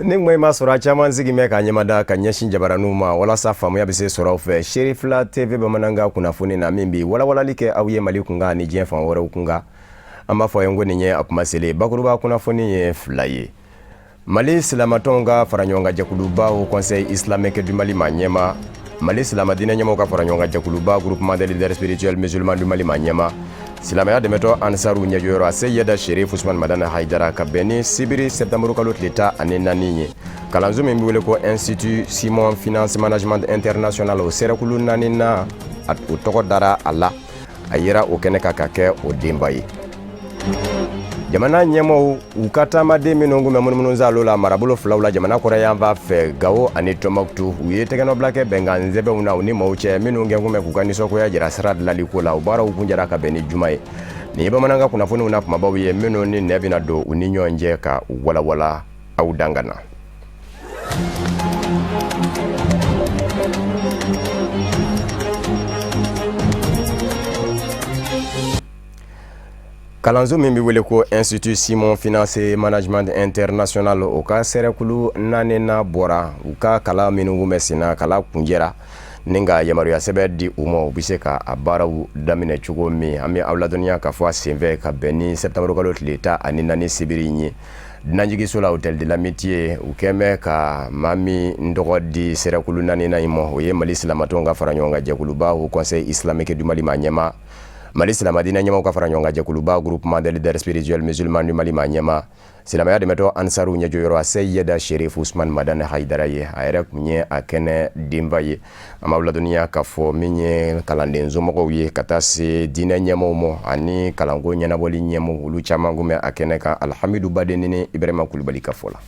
Ni kuma in b'a sɔrɔ a caman sigi bɛ ka ɲɛmada ka ɲɛsin jabaraninw ma walasa faamuya bɛ se sɔrɔ aw fɛ Serifila TV bamanankan kunnafoni na min bɛ walawalali kɛ aw ye Mali kunkan ani diɲɛ fan wɛrɛw kunkan. An b'a fɔ a ye ko nin ye a kuma selen bakuruba kunnafoni ye fila ye. Mali silamatɔnw ka faraɲɔgɔnkan jɛkuluba Haut Conseil islamique du Mali maa ɲɛmaa, Mali silamɛdiinɛ ɲɛmaaw ka faraɲɔgɔnkan jɛkuluba Groupement des leaders spirituels musulmans du Mali maa ɲɛmaa, silamɛya dɛmɛtɔn Ansaru ɲɛjɔyɔrɔ Aseyida Sherif Usman Madani Hayidara ka bɛn ni sibiri septembre kalo tile 14 ye, kalanso min bɛ wele ko Institut Simon Finance Management International o sɛrɛkulu naaninan o tɔgɔ dara a la. A yera o kɛnɛ kan ka kɛ o denba ye. Jamana ɲɛmaaw u ka taamaden minnu tun bɛ munumunusaalo la marabolo filaw la jamana kɔrɔnyanfan fɛ Gawo ani Tɔnbɔkutu, u ye tɛgɛnɔbila kɛ bɛnkan sɛbɛnw na u ni maaw cɛ minnu kɛ kun bɛ k'u ka nisɔngoya jira sira dilanli ko la. O baaraw kuncɛra ka bɛn ni juma ye. Nin ye bamanankan kunnafoniw na kumabaw ye minnu ni nɛ bɛna don u ni ɲɔgɔn cɛ ka u walawala aw dankan na. Kalanso min bɛ wele ko Institut Simon Finance Management International o ka sɛrɛkulu naaninan bɔra u ka kalan minnu tun bɛ senna kalan kuncɛra ni ka yamaruya sɛbɛn di u ma u bɛ se ka a baaraw daminɛ cogo min. An bɛ aw ladɔnniya k'a fɔ a senfɛ ka bɛn ni septembre kalo tile 14 sibiri in ye dunanjiginso la Hôtel de l'Amitié, u kɛn bɛ ka maa min tɔgɔ di sɛrɛkulu naaninan in ma, o ye Mali silamatɔnw ka fara ɲɔgɔn kan jɛkuluba Haut Conseil islamique du Mali maa ɲɛmaa, Mali silamɛdiinɛ ɲɛmaaw ka fara ɲɔgɔn kan jɛkuluba Groupement des leaders spirituels musulmans du Mali maa ɲɛmaa, silamɛya dɛmɛtɔn Ansaru ɲɛjɔyɔrɔ Aseyida Sherif Usman Madani Hayidara ye. A yɛrɛ tun ye a kɛnɛ denba ye. An b'aw ladɔnniya k'a fɔ min ye kalanden somɔgɔw ye ka taa se diinɛ ɲɛmaaw ma ani kalanko ɲɛnabɔli ɲɛmaaw, olu caman tun bɛ a kɛnɛ kan. Alhamidu Baden ni Ibrahima Kulubali ka fɔ la.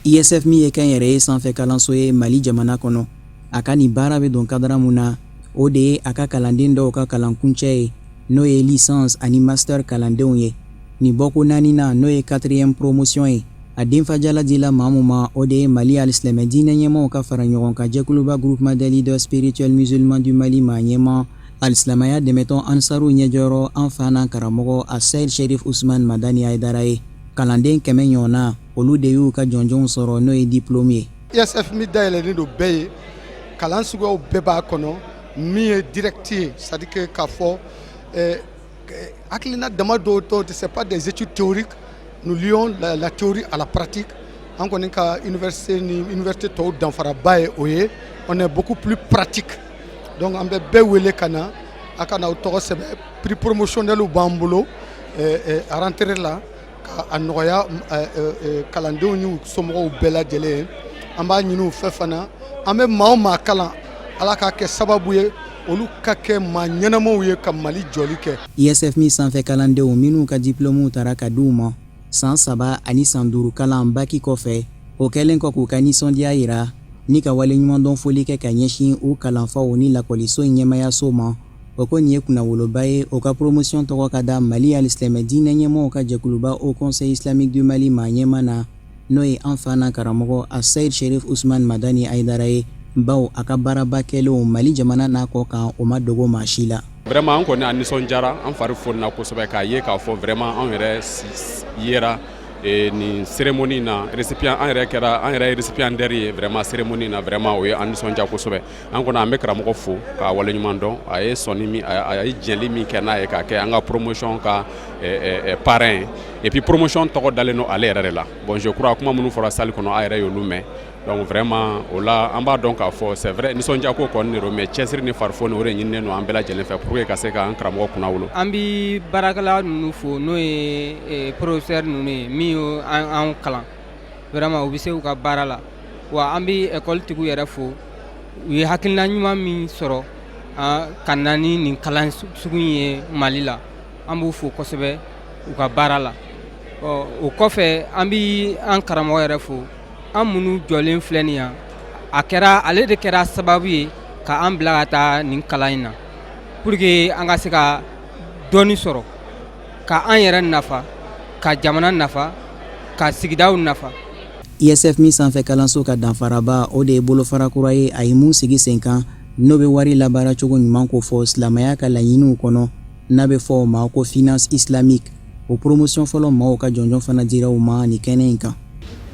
ISF min ye kɛnyɛrɛye sanfɛ kalanso ye Mali jamana kɔnɔ, a ka nin baara bɛ don kadara mun na, o de ye a ka kalanden dɔw ka kalankuncɛ ye, n'o ye licence ani master kalandenw ye. Nin bɔko naaninan, n'o ye quatrième promotion ye, a denfajala dila maa mun ma, o de ye Mali alisilamɛ diinɛ ɲɛmaaw ka fara ɲɔgɔn kan jɛkuluba Groupement des leaders spirituels musulmans du Mali maa ɲɛmaa, alisilamɛya dɛmɛtɔn Ansaru ɲɛjɔyɔrɔ, an fa n'an karamɔgɔ Aseyid Sherif Usman Madani Hayidara ye. Kalanden 100 ɲɔgɔnna, olu de y'u ka jɔnjɔnw sɔrɔ, n'o ye diplôme ye. ISF min dayɛlɛlen don bɛɛ ye, kalan suguyaw bɛɛ b'a kɔnɔ, min ye direct ye, c'est à dire que k'a fɔ hakilina dama dɔw tɔw tɛ, c'est pas des études théoriques, nous lions la théorie à la pratique. An kɔni ka université ni université tɔw danfaraba ye o ye, on est beaucoup plus pratique. Donc an bɛ bɛɛ wele ka na, a ka n'aw tɔgɔ sɛbɛn. Prix promotionnel b'an bolo à rentrée la ka a nɔgɔya kalandenw n'u somɔgɔw bɛɛ lajɛlen ye. An b'a ɲini u fɛ fana, an bɛ maa o maa kalan, Ala k'a kɛ sababu ye olu ka kɛ maa ɲɛnamaw ye ka Mali jɔli kɛ. ISF min sanfɛ kalandenw minnu ka diplôme tara ka di u ma san 3 ani san 5 kalan baki kɔfɛ, o kɛlen kɔ k'u ka nisɔndiya yira ni ka waleɲumandɔn foli kɛ ka ɲɛsin u kalanfaw ni lakɔliso in ɲɛmayaso ma, o ko nin ye kunnawoloba ye o ka promotion tɔgɔ ka da Mali alisilamɛ diinɛ ɲɛmɔgɔw ka jɛkuluba Haut Conseil islamique du Mali maa ɲɛmaa na, n'o ye an fa n'an karamɔgɔ Aseyid Sherif Usman Madani Hayidara ye, bawo a ka baaraba kɛlenw Mali jamana n'a kɔ kan, o ma dogo maa si la. Vraiment, an kɔni an nisɔndiyara, an fari fonina kosɛbɛ k'a ye k'a fɔ vraiment anw yɛrɛ yera nin cérémonie na récipient, an yɛrɛ kɛra an yɛrɛ récipiendaire ye vraiment cérémonie na. Vraiment, o ye an nisɔndiya kosɛbɛ. An kɔni an bɛ karamɔgɔ fo k'a waleɲuman dɔn. A ye sɔnni min, a ye jɛli min kɛ n'a ye k'a kɛ an ka promotion ka parrain ye, et puis promotion tɔgɔ dalen don ale yɛrɛ de la. Bon, je crois kuma minnu fɔra salle kɔnɔ, a yɛrɛ y'olu mɛn. Donc vraiment, o la an b'a dɔn k'a fɔ c'est vrai, nisɔndiya ko kɔni de don, mais cɛsiri ni farifoni, o de ɲininen don an bɛɛ lajɛlen fɛ pour que ka se k'an karamɔgɔ kunnawolo. An bi baarakɛla ninnu fo, n'o ye professeur ninnu ye min ye an kalan. Vraiment, u bɛ se u ka baara la. Wa an bi école tigiw yɛrɛ fo, u ye hakilina ɲuman min sɔrɔ ka na ni nin kalan sugu in ye Mali la. An b'u fo kosɛbɛ u ka baara la. Ɔ, o kɔfɛ, an bi an karamɔgɔ yɛrɛ fo. An minnu jɔlen filɛ nin yan, a kɛra ale de kɛra sababu ye ka an bila ka taa nin kalan in na pour que an ka se ka dɔɔni sɔrɔ ka an yɛrɛ nafa, ka jamana nafa, ka sigidaw nafa. ISF min sanfɛ kalanso ka danfaraba, o de ye bolofara kura ye a ye mun sigi sen kan, n'o bɛ wari labaara cogo ɲuman kofɔ silamɛya ka laɲiniw kɔnɔ, n'a bɛ fɔ o ma ko finance islamique. O promotion fɔlɔ maaw ka jɔnjɔn fana dira u ma nin kɛnɛ in kan.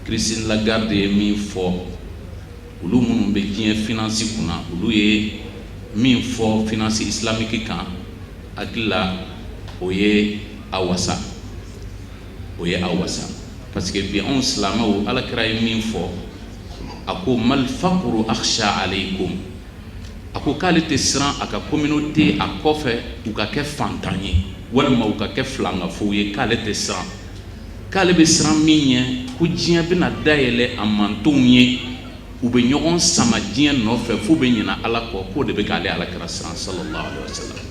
Christine Lagarde ye min fɔ, olu minnu bɛ diɲɛ finance kunna, olu ye min fɔ finance islamique kan, hakili la o ye a wasa, o ye a wasa, parce que bi anw silamɛw, Alakira ye min fɔ, a ko: "Mal faqru akhsha alaykum." A ko k'ale tɛ siran a ka communauté a kɔfɛ u ka kɛ fantan ye walima u ka kɛ filankafow ye, k'ale tɛ siran. K'ale bɛ siran min ɲɛ, ko diɲɛ bɛna dayɛlɛ a mantonw ye, u bɛ ɲɔgɔn sama diɲɛ nɔfɛ f'u bɛ ɲina Ala kɔ, k'o de bɛ k'ale Alakira siran, sallallahu alaihi wa sallam.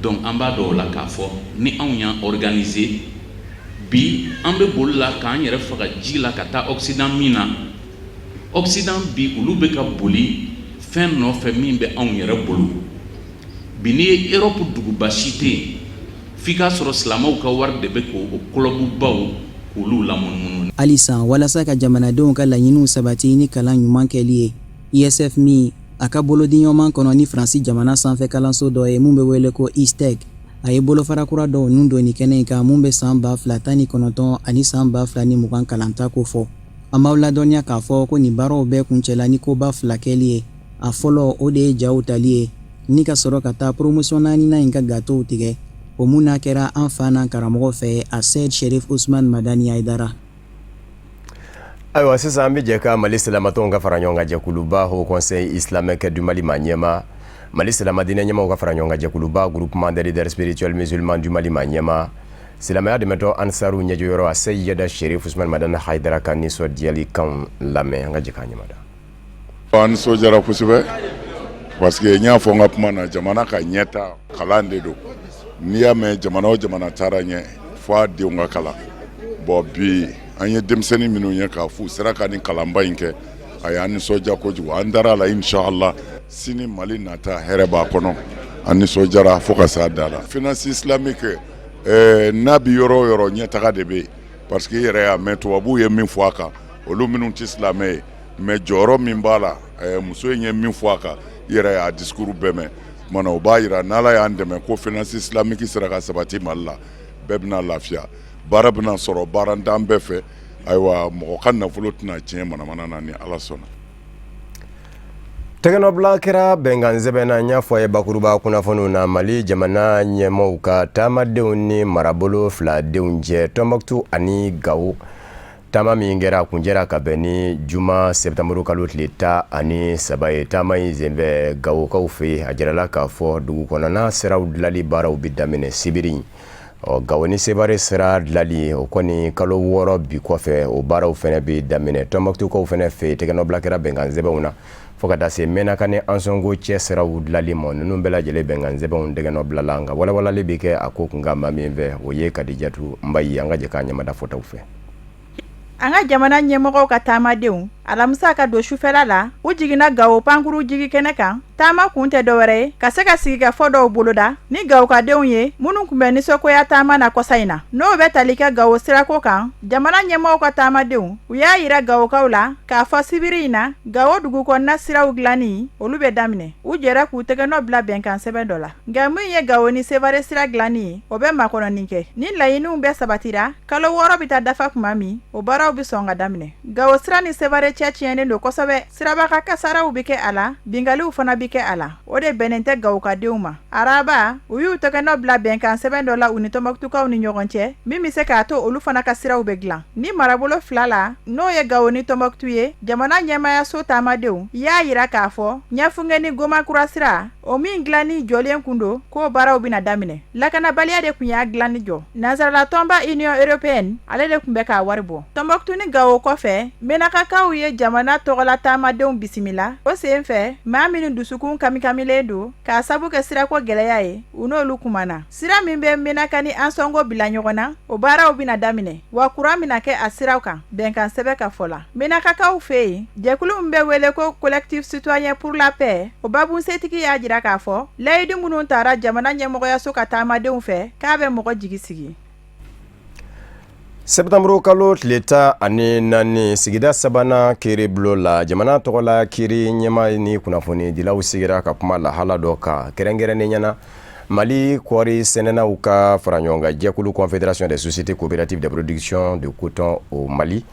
Donc an b'a dɔn o la k'a fɔ ni anw y'an organiser bi, an bɛ boli la k'an yɛrɛ faga ji la ka taa Occident min na. Occident bi, olu bɛ ka boli fɛn nɔfɛ min bɛ anw yɛrɛ bolo bi. N'i ye Europe duguba si tɛ yen f'i k'a sɔrɔ silamɛw ka wari de bɛ k'o club-baw k'olu lamunumunu. Halisa, walasa ka jamanadenw ka laɲiniw sabati ni kalan ɲuman kɛli ye, ISF min a ka bolodiɲɔgɔnma kɔnɔ ni Faransi jamana sanfɛ kalanso dɔ ye mun bɛ wele ko ISTEC, a ye bolofara kura dɔw nun don nin kɛnɛ in kan, mun bɛ san 2019 ani san 2020 kalanta ko fɔ. An b'aw ladɔnniya k'a fɔ ko nin baaraw bɛɛ kuncɛla ni koba fila kɛli ye. A fɔlɔ, o de ye jaw tali ye ni ka sɔrɔ ka taa promotion naaninan in ka gâteauw tigɛ, o mun n'a kɛra an fa n'an karamɔgɔ fɛ, a Seyid Sherif Usman Madani Hayidara. Ayiwa, sisan an bɛ jɛ ka Mali silamatɔnw ka fara ɲɔgɔn kan jɛkuluba, Haut Conseil islamique du Mali ma ɲɛma, Mali silamadinɛ ɲɛmaw ka fara ɲɔgɔn kan jɛkuluba, Groupement des leaders spirituels musulmans du Mali ma ɲɛma, silamɛya dɛmɛtɔ Ansaru ɲɛjɔyɔrɔ, a Seyida Sherif Usman Madani Hayidara ka nisɔndiyali kanw lamɛn. An ka jɛ k'a ɲɛmada. An nisɔndiyara kosɛbɛ parce que n y'a fɔ n ka kuma na, jamana ka ɲɛta kalan de don. N'i y'a mɛn jamana o jamana taara ɲɛ, fo a denw ka kalan. Bon, bi an ye denmisɛnnin minnu ye k'a f'u sera ka nin kalanba in kɛ, a y'an nisɔndiya kojugu. An dara a la, inshallah, sini Mali nata hɛrɛ b'a kɔnɔ. An nisɔndiyara fo ka s'a da la. Finance islamique, n'a bi yɔrɔ o yɔrɔ, ɲɛtaga de bɛ yen, parce que i yɛrɛ y'a mɛn tubabuw ye min fɔ a kan, olu minnu tɛ silamɛ ye, mais jɔyɔrɔ min b'a la, muso in ye min fɔ a kan, i yɛrɛ y'a discours bɛɛ mɛn. Kumana o b'a yira n'Ala y'an dɛmɛ ko finance islamique sera ka sabati Mali la, bɛɛ bɛna lafiya, baara bɛna sɔrɔ, baarantan bɛɛ fɛ. Ayiwa, mɔgɔ ka nafolo tɛna tiɲɛ manamana na ni Ala sɔnna. Tɛgɛnɔbila kɛra bɛnkan sɛbɛn na. N y'a fɔ a ye bakuruba kunnafoniw na, Mali jamana ɲɛmaw ka taamadenw ni marabolo fila denw cɛ, Tɔnbɔkutu ani Gawo, taama min kɛra, kuncɛra ka bɛn ni juma sɛtanburu kalo tile 13 ye. Taama in senfɛ Gawokaw fɛ yen, a jirala k'a fɔ dugu kɔnɔna siraw dilali baaraw bɛ daminɛ sibiri. Ɔ Gawo ni Sevare sira dilali, o kɔni kalo 6 bi kɔfɛ, o baaraw fana bɛ daminɛ. Tɔnbɔkutukaw fana fɛ yen, tɛgɛnɔbila kɛra bɛnkan sɛbɛnw na fo ka taa se Mɛnaka ni Ansɔngo cɛ siraw dilali ma. Ninnu bɛɛ lajɛlen bɛnkan sɛbɛnw tɛgɛnɔ bilala, nka walawalali bɛ kɛ a ko kunkan maa min fɛ, o ye Kadijatu Nbayi. An ka jɛ k'a ɲɛmada fɔtaw fɛ. An ka jamana ɲɛmɔgɔw ka taamadenw, alamisa ka don sufɛla la, u jiginna Gawo pankuru jigi kɛnɛ kan. Taama kun tɛ dɔwɛrɛ ye ka se ka sigikafɔ dɔw boloda ni Gawokadenw ye minnu tun bɛ nisɔngoya taama na kɔsa in na, n'o bɛ tali kɛ Gawo sirako kan. Jamana ɲɛmɔgɔw ka taamadenw, u y'a yira Gawokaw la k'a fɔ sibiri in na, Gawo dugu kɔnɔna siraw dilanni, olu bɛ daminɛ. U jɛra k'u tɛgɛnɔ bila bɛnkan sɛbɛn dɔ la. Nka min ye Gawo ni Sevare sira dilanni ye, o bɛ makɔnɔni kɛ. Ni laɲiniw bɛɛ sabatira, kalo 6 bɛ taa dafa tuma min, o baaraw bɛ sɔn ka daminɛ. Gawo sira ni Sevare cɛ tiɲɛnen don kosɛbɛ. Siraba kan kasaraw bɛ kɛ a la, binkaliw fana bɛ kɛ a la. O de bɛnnen tɛ Gawokadenw ma. Araba, u y'u tɛgɛnɔ bila bɛnkan sɛbɛn dɔ la u ni Tɔnbɔkutukaw ni ɲɔgɔn cɛ, min bɛ se k'a to olu fana ka siraw bɛ dilan ni marabolo fila la, n'o ye Gawo ni Tɔnbɔkutu ye. Jamana ɲɛmaayaso taamadenw y'a yira k'a fɔ Ɲafunke ni Gomakura sira, o min dilanni jɔlen kun don, k'o baaraw bɛna daminɛ. Lakanabaliya de tun y'a dilanni jɔ. Nansarala tɔnba Union européenne, ale de tun bɛ k'a wari bɔ. Tɔnbɔkutu ni Gawo kɔfɛ, Menakakaw ye jamana tɔgɔla taamadenw bisimila. O sen fɛ, maa minnu dusukun kamikamilen don k'a sabu kɛ sirako gɛlɛya ye, u n'olu kumana. Sira min bɛ Menaka ni Ansɔngo bila ɲɔgɔn na, o baaraw bɛna daminɛ, wa kuran bɛna kɛ a siraw kan, bɛnkan sɛbɛn ka fɔ la. Menakakaw fɛ yen, jɛkulu min bɛ wele ko Collectif citoyen pour la paix, o babunsetigi y'a jira k'a fɔ layidu minnu tara jamana ɲɛmɔgɔyaso ka taamadenw fɛ, k'a bɛ mɔgɔ jigi sigi. Sɛtanburu kalo tile 14, sigida sabanan kiiribulon la, jamana tɔgɔla kiiri ɲɛmaa ni kunnafonidilaw sigira ka kuma lahala dɔ kan, kɛrɛnkɛrɛnnenya na Mali kɔɔri sɛnɛnaw ka faraɲɔgɔnkan jɛkulu, Confédération des sociétés coopératives de production de coton au Mali,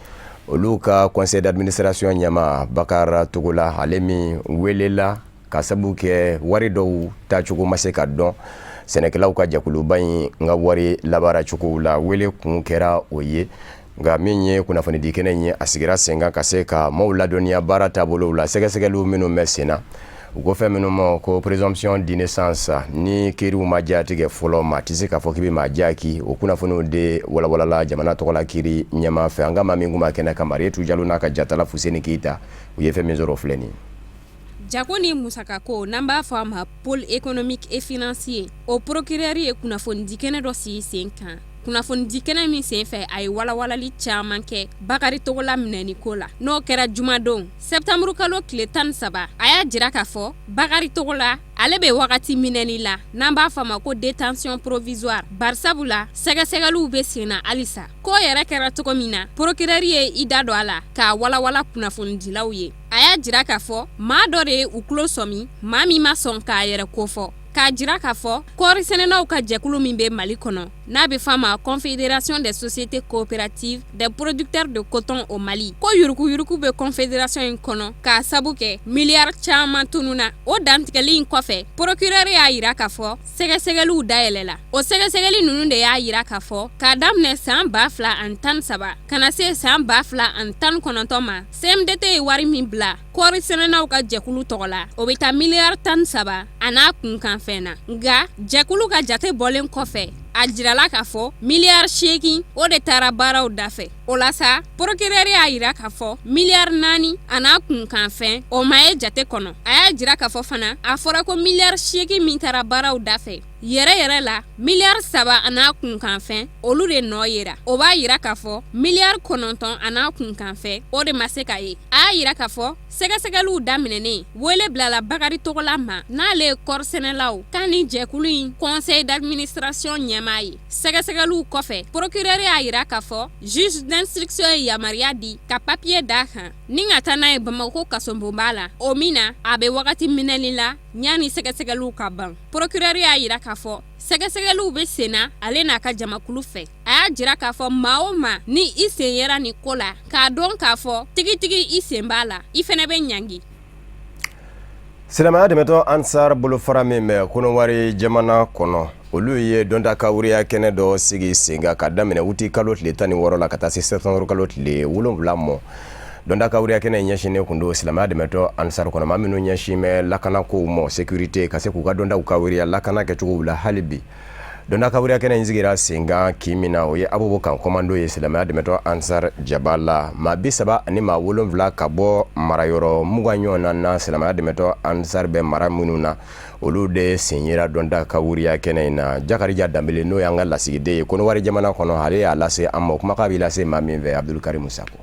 olu ka conseil d'administration ɲɛmaa Bakari Togola, ale min welela ka sabu kɛ wari dɔw tacogo ma se ka dɔn sɛnɛkɛlaw ka jɛkuluba in ka wari labaaracogo la. Wele kun kɛra o ye, nka min ye kunnafonidi kɛnɛ ye, a sigira sen kan ka se ka maaw ladɔnniya baara taabolo la, sɛgɛsɛgɛliw minnu bɛ sen na. U ko fɛn minnu ma ko présomption d'innocence, ni kiiriw ma jatigɛ fɔlɔ, maa tɛ se k'a fɔ k'i bɛ maa jaki. O kunnafoniw de walawalala jamana tɔgɔla kiiri ɲɛmaa fɛ. An ka maa min kun b'a kɛnɛ kan, Marietu Jalo n'a ka jatala Fuseni Keyita, u ye fɛn min sɔrɔ, filɛ nin. Jago ni musakako, n'an b'a fɔ a ma pôle économique et financier, o procureur ye kunnafonidikɛnɛ dɔ sigi sen kan, kunnafonidikɛnɛ min senfɛ a ye walawalali caman kɛ Bakari Togola minɛni ko la, n'o kɛra jumadon sɛtanburu kalo tile 13. A y'a jira k'a fɔ Bakari Togola, ale bɛ wagati minɛni la, n'an b'a fɔ a ma ko détention provisoire, barisabu la sɛgɛsɛgɛliw bɛ sen na halisa. Ko yɛrɛ kɛra cogo min na, procureur ye i da don a la k'a walawala kunnafonidilaw ye. A y'a jira k'a fɔ maa dɔ de ye u tulo sɔmi, maa min ma sɔn k'a yɛrɛ kofɔ, k'a jira k'a fɔ kɔɔrisɛnɛnaw ka jɛkulu min bɛ Mali kɔnɔ, n'a bɛ f'a ma Confédération des sociétés coopératives des producteurs de coton au Mali, ko yuruguyurugu bɛ confédération in kɔnɔ k'a sabu kɛ miliyari caman tununna. O dantigɛli in kɔfɛ, procureur y'a jira k'a fɔ sɛgɛsɛgɛliw dayɛlɛla. O sɛgɛsɛgɛli ninnu de y'a jira k'a fɔ k'a daminɛ san 2013 ka na se san 2019 ma, CMDT ye wari min bila kɔɔri sɛnɛnaw ka jɛkulu tɔgɔ la, o bɛ taa miliyari 13 a n'a kunkanfɛn na. Nka jɛkulu ka jate bɔlen kɔfɛ, a jirala k'a fɔ miliyari 8, o de taara baaraw dafɛ. O la sa, procureur y'a jira k'a fɔ miliyari 4 a n'a kunkanfɛn, o ma ye jate kɔnɔ. A y'a jira k'a fɔ fana, a fɔra ko miliyari 8 min taara baaraw dafɛ, yɛrɛ yɛrɛ la, miliyari 3 a n'a kunkanfɛn, olu de nɔ yera. O b'a jira k'a fɔ miliyari 9 a n'a kunkanfɛn, o de ma se ka ye. A y'a jira k'a fɔ sɛgɛsɛgɛliw daminɛnen, wele bilala Bakari Togola ma, n'ale ye kɔɔrisɛnɛlaw ka ni jɛkulu in conseil d'administration ɲɛmaa ye. Sɛgɛsɛgɛliw kɔfɛ, procureur y'a jira k'a fɔ juge d'instruction ye yamaruya di ka papier d'a kan ni ka taa n'a ye Bamakɔ kasobonba la, o min na a bɛ wagati minɛli la yanni sɛgɛsɛgɛliw ka ban. Procureur y'a jira k'a fɔ sɛgɛsɛgɛliw bɛ sen na ale n'a ka jamakulu fɛ. A y'a jira k'a fɔ maa o maa ni i sen yera nin ko la, k'a dɔn k'a fɔ tigitigi i sen b'a la, i fana bɛ ɲangi. Silamɛya dɛmɛtɔn Ansar bolofara min bɛ Kɔnɔwari jamana kɔnɔ, olu ye dɔnta kawuriya kɛnɛ dɔ sigi sen kan ka daminɛ wuti kalo tile 16 la ka taa se sɛtanburu kalo tile 7 mɔ. Dɔnta kawuriya kɛnɛ ɲɛsinnen kun don silamɛya dɛmɛtɔn Ansar kɔnɔ, maa minnu ɲɛsin bɛ lakanakow ma, sécurité, ka se k'u ka dɔntaw kawuriya lakana kɛcogow la hali bi. Dɔnta kawuriya kɛnɛ in sigira sen kan kin min na, o ye Abobo camp commando ye, silamɛya dɛmɛtɔn Ansar jaba la. Maa 37 ka bɔ marayɔrɔ 20 ɲɔgɔn na, silamɛya dɛmɛtɔn Ansar bɛ mara minnu na, olu de sen yera dɔnta kawuriya kɛnɛ in na. Jakarija Danbele, n'o y'an ka lasigiden ye Kɔnɔwari jamana kɔnɔ, ale y'a lase an ma. Kumakan bɛ lase maa min fɛ, Abdulkarim Sako.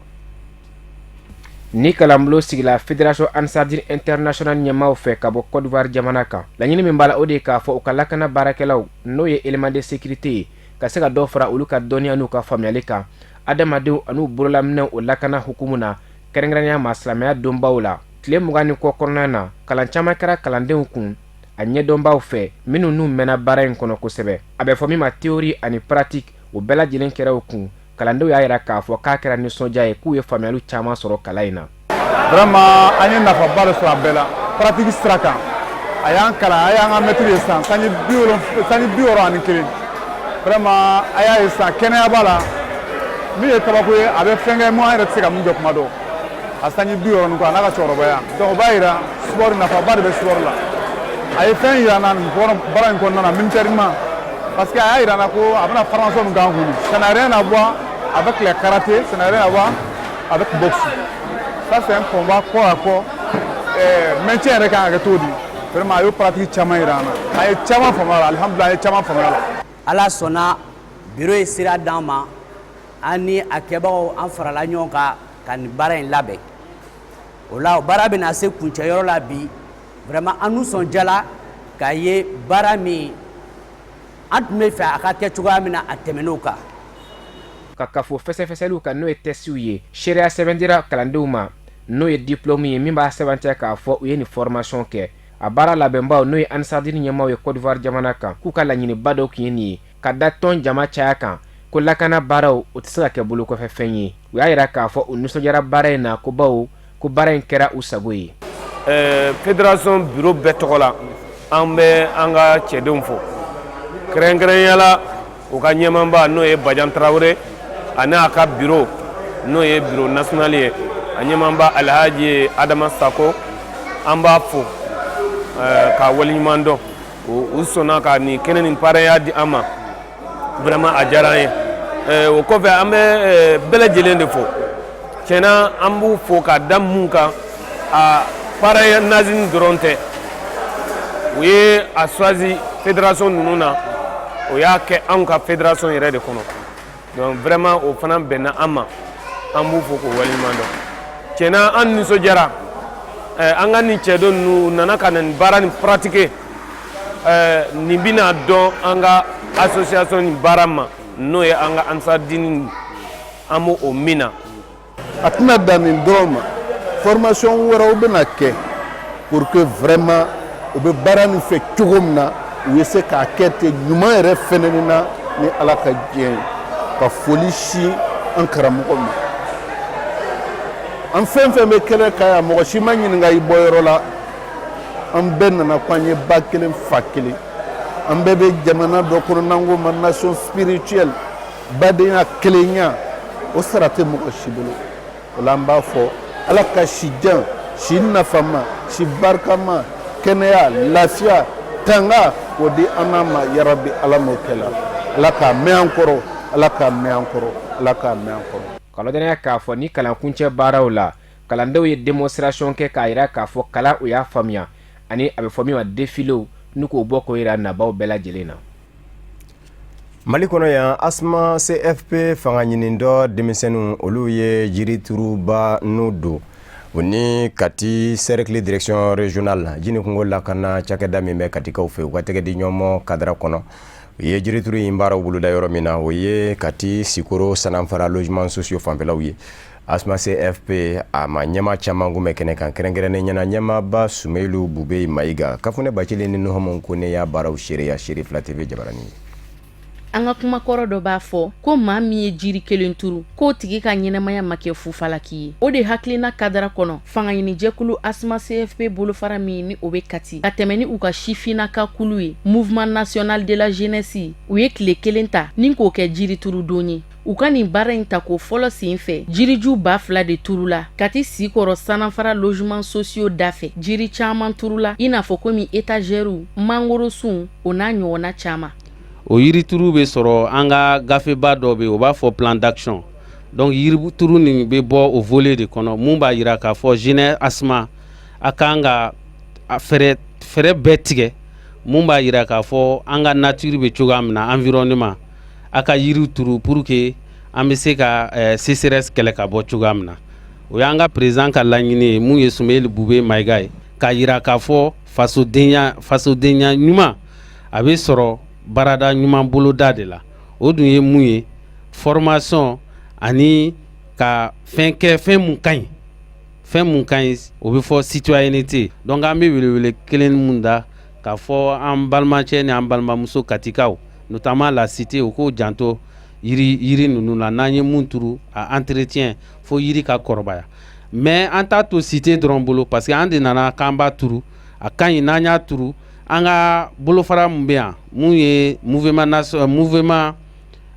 Ni kalanbulon sigila Fédération Ansar Dine Internationale ɲɛmaaw fɛ ka bɔ Côte d'Ivoire jamana kan, laɲini min b'a la, o de ye k'a fɔ u ka lakana baarakɛlaw, n'o ye élément de sécurité ye, ka se ka dɔ fara olu ka dɔnniya n'u ka faamuyali kan adamadenw an'u bololaminɛw o lakana hukumu na, kɛrɛnkɛrɛnnenya ma silamɛya donbaw la. Tile 20 ni kɔ kɔnɔna na, kalan caman kɛra kalandenw kun a ɲɛdɔnbaw fɛ minnu n'u mɛnna baara in kɔnɔ kosɛbɛ. A bɛ fɔ min ma théorie ani pratique, o bɛɛ lajɛlen kɛra u kun. Kalandenw y'a jira k'a fɔ k'a kɛra nisɔndiya ye, k'u ye faamuyali caman sɔrɔ kalan in na. Vraiment, an ye nafaba de sɔrɔ a bɛɛ la. Pratique sira kan, a y'an kalan, a y'an ka maître ye sisan sanji 70, sanji 61. Vraiment, a y'a ye sisan kɛnɛya b'a la. Min ye kabako ye, a bɛ fɛn kɛ mun an yɛrɛ tɛ se ka mun kɛ kuma dɔw. A sanji 60 ni kɔ, a n'a ka cɛkɔrɔbaya, donc o b'a yira sport nafaba de bɛ sport la. A ye fɛn yira n na nin kɔnɔ, baara in kɔnɔna na, militairement, parce que a y'a yira n na ko a bɛna formation min k'an kun, ça n'a rien à voir avec les karaté, ça n'a rien à voir avec boxe. Ça, c'est un combat corps à corps. Maintien yɛrɛ kan ka kɛ cogo di? Vraiment, a y'o pratique caman yira an na, a ye caman faamuya la. Alihamudulila, an ye caman faamuya la. Ala sɔnna, bureau ye sira d'an ma, an ni a kɛbagaw, an farala ɲɔgɔn kan ka nin baara in labɛn. O la, o baara bɛna se kuncɛyɔrɔ la bi. Vraiment, an nisɔndiyala k'a ye baara min an tun bɛ fɛ a ka kɛ cogoya min na, a tɛmɛn'o kan. Ka kafo fɛsɛfɛsɛliw kan, n'o ye tɛsiw ye, seereya sɛbɛn dira kalandenw ma, n'o ye diplôme ye min b'a sɛbɛntiya k'a fɔ u ye nin formation kɛ. A baara labɛnbaw, n'o ye Ansardine ɲɛmaaw ye Côte d'Ivoire jamana kan, k'u ka laɲiniba dɔ tun ye nin ye, ka da tɔn jama caya kan, ko lakana baaraw, o tɛ se ka kɛ bolokɔfɛfɛn ye. U y'a yira k'a fɔ u nisɔndiyara baara in na, ko bawo ko baara in kɛra u sago ye. Fédération bureau bɛɛ tɔgɔ la, an bɛ an ka cɛdenw fo, kɛrɛnkɛrɛnya la u ka ɲɛmaaba, n'o ye Bajan Tarawele, ani a ka bureau, n'o ye bureau national ye, a ɲɛmaaba Alhaji Adama Sako. An b'a fo k'a waleɲuman dɔn. U sɔnna ka nin kɛnɛ nin parrainaya di an ma. Vraiment, a diyara an ye. O kɔfɛ, an bɛ bɛɛ lajɛlen de fo. Tiɲɛna, an b'u fo ka da mun kan? A parrainage dɔrɔn tɛ. U ye a choisi fédération ninnu na, o y'a kɛ anw ka fédération yɛrɛ de kɔnɔ. Donc vraiment, o fana bɛnna an ma. An b'u fo k'o waleɲuman dɔn. Tiɲɛna, an nisɔndiyara. An ka nin cɛden ninnu nana ka na nin baara nin pratiquer. Nin bɛna dɔn an ka association nin baara ma, n'o ye an ka Ansardine, an b'o o min na. A tɛna dan nin dɔrɔn ma. Formation wɛrɛw bɛna kɛ pour que vraiment u bɛ baara nin fɛ cogo min na, u ye se k'a kɛ ten ɲuman yɛrɛ fɛnɛni na, ni Ala ka diɲɛ ye. Ka foli si an karamɔgɔ ma. An fɛn fɛn bɛ kɛnɛ kan yan, mɔgɔ si ma ɲininka i bɔyɔrɔ la. An bɛɛ nana ko an ye ba kelen, fa kelen. An bɛɛ bɛ jamana dɔ kɔnɔ n'an ko ma nation spirituelle. Badenya, kelenya, o sara tɛ mɔgɔ si bolo. O la, an b'a fɔ Ala ka si jan, si nafama, si barikama, kɛnɛya, lafiya, tanga k'o di an n'a ma. Yarabi, Ala m'o kɛ la. Ala k'a mɛn an kɔrɔ, Ala k'a mɛn an kɔrɔ, Ala k'a mɛn an kɔrɔ. Ka ladɔnniya k'a fɔ ni kalankuncɛ baaraw la, kalandenw ye démonstration kɛ k'a yira k'a fɔ kalan u y'a faamuya, ani a bɛ fɔ min ma défiléw, n'u k'o bɔ k'o yira nabaw bɛɛ lajɛlen na. Mali kɔnɔ yan, ASMA CFP fanga ɲinindɔ denmisɛnninw, olu ye jirituruba n'u don u ni Kati cercle direction régionale ji ni kungo lakana cakɛda min bɛ Katikaw fɛ, u ka tɛgɛ di ɲɔgɔn kadara kɔnɔ, u ye jirituru in baaraw boloda yɔrɔ min na, o ye Kati Sikoro Sananfara logement sociaux fanfɛlaw ye. ASMA CFP a ma ɲɛma caman kun bɛ kɛnɛ kan, kɛrɛnkɛrɛnnen ɲɛna ɲɛmaaba Sumeyilu Bubey Mayiga. Kafunɛ Bacili ni Nuhumu Kone y'a baaraw seereya Seri Fila TV jabaranin ye. An ka kumakɔrɔ dɔ b'a fɔ ko maa min ye jiri kelen turu, k'o tigi ka ɲɛnamaya ma kɛ fufalaki ye. O de hakilina kadara kɔnɔ, fangaɲinijɛkulu ASMA CFP bolofara min ni o bɛ Kati, ka tɛmɛ ni u ka sifinnaka kulu ye, Mouvement national de la jeunesse, u ye tile kelen ta ni k'o kɛ jiriturudon ye. U ka nin baara in ta ko fɔlɔ sen fɛ, jiriju 2000 de turula Kati Sikɔrɔ Sanafara logement sociaux da fɛ. Jiri caman turula, i n'a fɔ komi étagèrew, mangorosun, o n'a ɲɔgɔnna caman. O yirituru bɛ sɔrɔ an ka gafeba dɔ bɛ yen, o b'a fɔ plan d'action. Donc yirituru nin bɛ bɔ o volet de kɔnɔ, mun b'a jira k'a fɔ jeunesse ASMA a kan ka fɛɛrɛ bɛɛ tigɛ mun b'a jira k'a fɔ an ka nature bɛ cogoya min na, environnement, a ka yiriw turu pour que an bɛ se ka sécheresse kɛlɛ ka bɔ cogoya min na. O y'an ka président ka laɲini ye, mun ye Sumeyili Bube Mayiga ye, k'a jira k'a fɔ fasodenya ɲuman a bɛ sɔrɔ baarada ɲuman boloda de la. O dun ye mun ye? Formation ani ka fɛn kɛ, fɛn mun ka ɲi, fɛn mun ka ɲi, o bɛ fɔ citoyenneté. Donc an bɛ welewele kelen mun da k'a fɔ an balimacɛ ni an balimamuso Katikaw, notamment la cité, u k'o janto yiri ninnu na. N'an ye mun turu, a entretien fo yiri ka kɔrɔbaya. Mais an t'a to cité dɔrɔn bolo, parce que an de nana k'an b'a turu. A ka ɲi n'an y'a turu. An ka bolofara mun bɛ yan, mun ye mouvement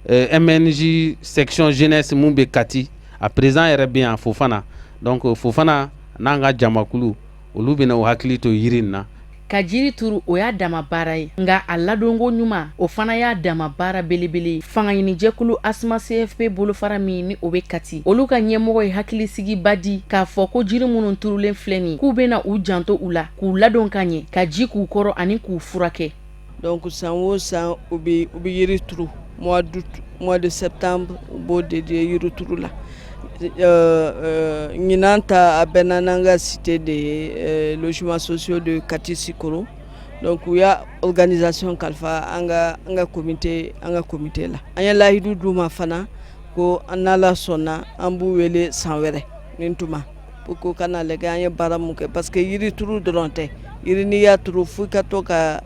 MNJ section jeunesse mun bɛ Kati, a président yɛrɛ bɛ yan, Fofana. Donc Fofana n'an ka jamakulu, olu bɛna u hakili to yiri in na. Ka jiri turu, o y'a dama baara ye, nka a ladonko ɲuman, o fana y'a dama baara belebele ye. Fangaɲinijɛkulu ASMA CFP bolofara min ni o bɛ Kati, olu ka ɲɛmɔgɔ ye hakilisigiba di k'a fɔ ko jiri minnu turulen filɛ nin, k'u bɛna u janto u la, k'u ladon ka ɲɛ, ka ji k'u kɔrɔ ani k'u furakɛ. Donc san o san, u bɛ yiri turu. Mois d'août, mois de septembre, u b'o dédié yiri turu la. Ɲinan ta, a bɛnna n'an ka cité de ye, logements sociaux de Kati Sikoro. Donc u y'a organisation kalifa an ka comité la. An ye layidu d'u ma fana. Ko n'Ala sɔnna, an b'u wele san wɛrɛ nin tuma pour que ka na lajɛ an ye baara mun kɛ, parce que yiri turu dɔrɔn tɛ. Yiri, n'i y'a turu, f'i ka to ka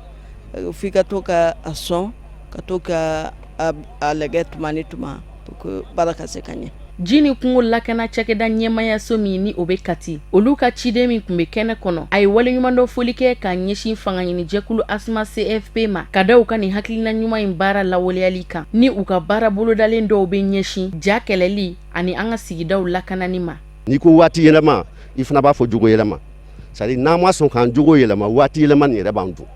a sɔn, ka to ka a lajɛ tuma ni tuma pour que baara ka se ka ɲɛ. Ji ni kungo lakana cakɛda ɲɛmayaso min ni o bɛ Kati, olu ka ciden min tun bɛ kɛnɛ kɔnɔ, a ye waleɲumandɔ foli kɛ ka ɲɛsin fanga ɲinijɛkulu ASMA CFP ma, ka da u ka nin hakilina ɲuman in baara lawaleyali kan, ni u ka baara bolodalen dɔw bɛ ɲɛsin ja kɛlɛli ani an ka sigidaw lakanani ma. N'i ko waati yɛlɛma, i fana b'a fɔ jogo yɛlɛma. C'est à dire, n'an ma sɔn k'an jogo yɛlɛma, waati yɛlɛma nin yɛrɛ b'an dun.